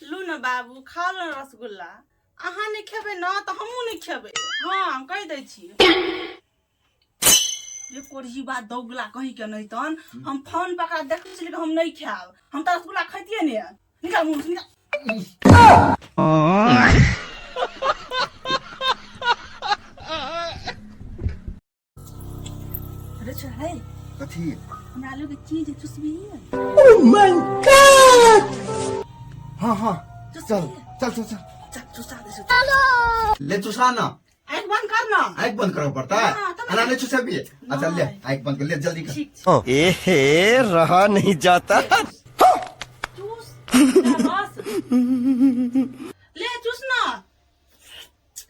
लू ने बाबू, खाओ ने रसगुल्ला। अहाँ नहि खेबै ने तऽ हमहूँ नहि खेबै। हँ, हम कहि दै छी। ये कोढ़ी बात दौगला कहीं के नहीं तहन हम फोन पकड़ा देखै छलियै कि हम नहि खायब। हम तऽ रसगुल्ला खैतियै ने। निकाल मुँह से, निकाल। अरे छोड़ा, कथी? हमरा आलू के चीज चुसबी? हाँ हाँ, चल चल चल चल। चल, चुसा दे चल। ले, चुसा ना। आँखि बंद कर ना। आँख बंद करऽ पड़ता है? हाँ, तब। अना नहीं चुसेबी? अच्छा ले, आँख बंद कर ले, जल्दी कर। ठीक छै। एहे, रहा नहीं जाता। चूस ले, बस ले, चूस ना।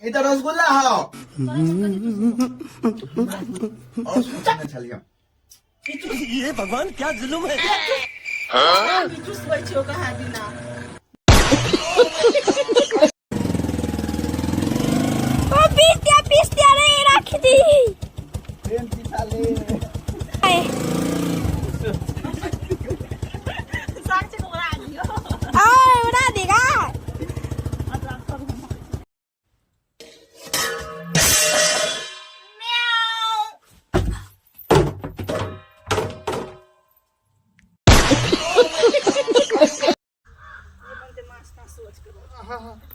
ई तऽ रसगुल्ला हौ। और सोचने छलियै। ये भगवान, क्या जुलुम है! अभी चूसबै छियौ कहाँ दिना। ओ पीस दिया, पीस दिया रे, राख दी। साक्षी को उड़ा दियो। आ उड़ा देगा।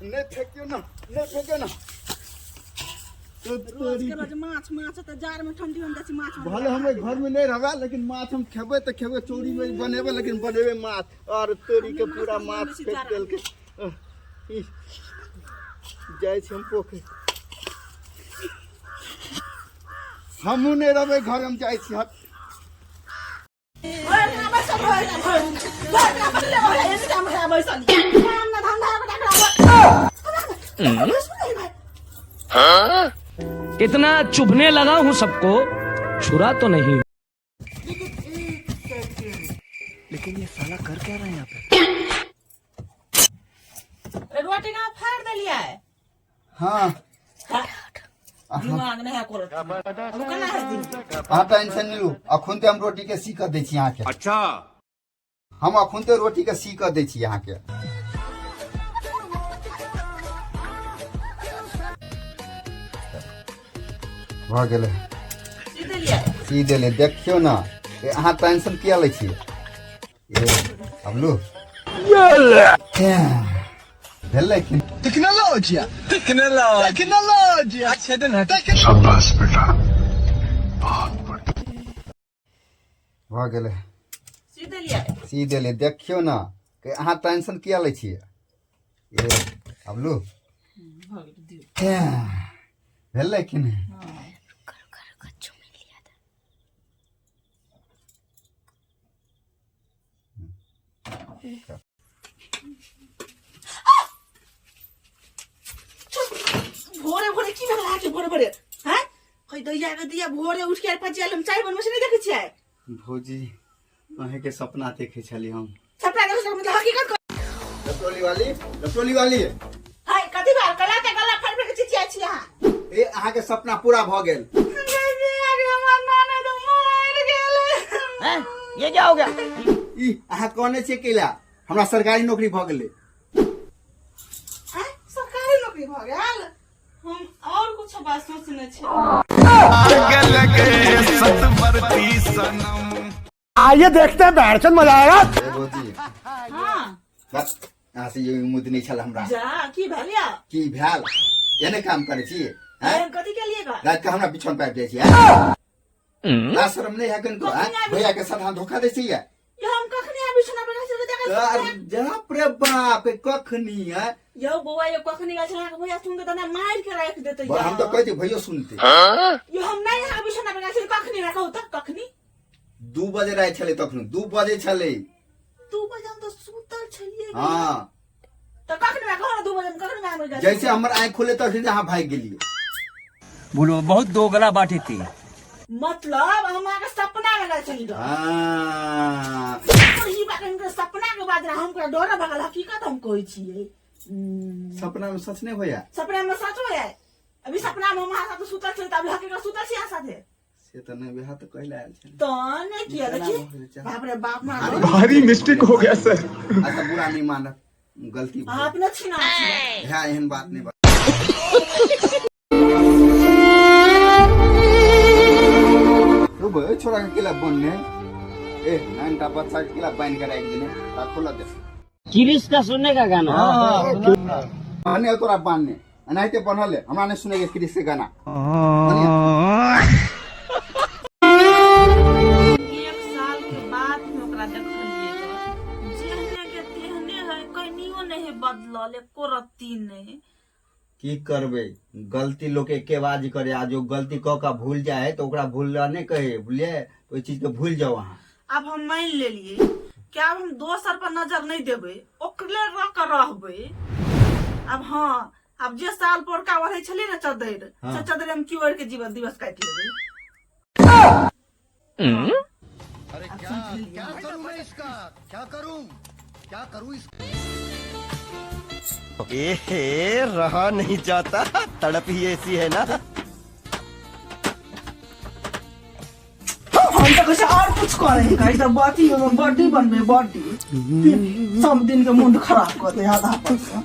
नहि फेकियौ ने, नहि फेकियौ ने। रोज के रोज माछ माछ, तऽ जाड़ में ठंडी में जाइ छी माछ। भले हम घर में नहीं रहबै, लेकिन माछ हम खेबै तऽ खेबै। चोरी में बनेबै, लेकिन बनेबै माछ। और तोरी के पूरा माछ फेंक देलकै। ई, जाइ छी हम पोखरि। हमहूँ नहि रहबै घर, हम जाइ छी। हट। भरि दिना बैसल, भरि दिना, भरि दिना, भरि दिना बैसले रहै, एनी टाइम भरि बैसल। काम ना धंधा बेटा करा। इतना चुभने लगा हूं सबको, छुरा तो नहीं। लेकिन ये साला कर क्या रहा है यहाँ पे? रोटी कहाँ फाड़ देलियै? हाँ। दिमाग नहि है करत, अब केना हेतै? अहाँ टेंशन नहि लू, अखन ते हम रोटी के सी कऽ दै छी अहाँके। अच्छा। हम अखन ते रोटी के सी कऽ दै छी अहाँके। भऽ गेलै। सी देलियै? सी देलै। देखियौ ने, ए, अहाँ टेंशन किया लै छियै? ए, आब लू, भेलै कि? टेक्नोलॉजी, टेक्नोलॉजी, अच्छे दिन है। भऽ गेलै। सी देलियै? सी देलै। देखियौ ने, ए, अहाँ टेंशन किया लै छियै? ए, आब लू। भऽ गेलै, दियौ। भेलै कि नहि? कच्चू मिल लिया था। भोरे भोरे की भेल अहाँके भोरे भोरे? हैं है दैया के दिया, भोरे उठ के 5 हम चाय बनबै छै, नहि देखै छियै? भौजी, अहीँके सपना देखै छलियै हम। सपना देखै छियै, मतलब हकीकत लपटोली वाली, लपटोली वाली। है कथी भेल? कला के गला फाड़ि फाड़ि के चिचियाइ छी अहाँ। ए, अहाँके सपना पूरा भऽ गेल। अरे, हमर ननद मरि गेलै। ये क्या हो गया? ई अहाँ कहने छियै कैला हमरा सरकारी नौकरी भऽ गेलै। आँय, सरकारी नौकरी भऽ गेल? हम और कुछ बात सोचने छी। आइए देखते हैं, बैठचंद मजा आएगा। ए भौजी। हाँ। बस अहाँ से ये उम्मीद नहीं छल हमरा। जा, की भेल या? की भेल? एने काम करै छी हैं? एहन कथी केलिए गा? रात के हमरा बिछौन पर आबि जाइ छी हैं? ना शर्म नहीं है कनको हैं? भैया के साथ हम धोखा दै छी या? यो हम कखनी आबि छना पर गेल देखै? बाप रे बाप, कखनी है? यौ बौआ, यौ कखनी गेल छला भैया सुन के त मारि के राखि देतै। हम तऽ कहै छी भैयो सुनते। यो हम नहीं आबि छना पर गेल कखनी, कहू त कखनी? 2 बजे राति छलै तखन, 2 बजे छलै। 2 बजे हम तऽ सुतल छलियै। हाँ। तऽ कखनी कहू ने, 2 बजे हम कखनी आबि गेल? जैसे हमर आँखि खुले तखन अहाँ भागि गेलियै। बोलो, बहुत दोगला बाटे थी। मतलब हम अहाँके सपना में गेल छली। हाँ। ई बात हमके सपना के बाद हमके डर भगल। हकीकत हम कहै छियै। सपना में सच नहीं होया। सपना में सच हो अभी सपना में हम अहाँ साथे सुतल छली तऽ अभी हकीकत सुतल छी अहाँ साथे। से तऽ नहि, वएह तऽ कहले आयल छलै। तऽ नहि किया केना देखी। भऽ गेल? बाप रे बाप, मार भारी मिस्टेक हो गया सर। अच्छा, बुरा नहीं मानब। गलती अहाँ अपने छिना छी। है एहन बात नहीं बा। रुक ए छोरा के केला बनने ए नाइन टा बच्चा के केला बांध के राखि देने राखो ला दे। किरिश का सुनने का गाना। बांधने तोरा बांधने एनाहिते बनल है, हमरा नहीं सुने के क्रिस के गाना। एक साल के बाद में ओकरा देखलिए ग, जेहने के तेहने है, कनियो नहीं है बदलल, एको रत्ती नहीं। की करबै, गलती लोक एके बाज करे आ जो गलती कऽ के भूल जाए है तो ओकरा भूलला नहीं कहे, बुझलिए? ओहि चीज के भूल जाओ अहाँ। आब हम मान लेलिए कि आब हम दोसर पर नजर नहीं देबै, ओकरे रह के रहबै आब। हाँ, आब जे साल पोरका ओढ़ै छलियै ने चद्दर, से चद्दर हम की ओढ़ि के जीवन दिवस काटि लेबै। अरे क्या क्या करूं मैं इसका, क्या करूं, क्या करूं इसका? ए रहा नहीं जाता, तड़प ही ऐसी है ना। हम तऽ कहै छै आओर कुछ करै है, कहै तऽ बॉडी बॉडी बनबै, बॉडी सब दिन के मूड खराब कऽ दे आधा पर से।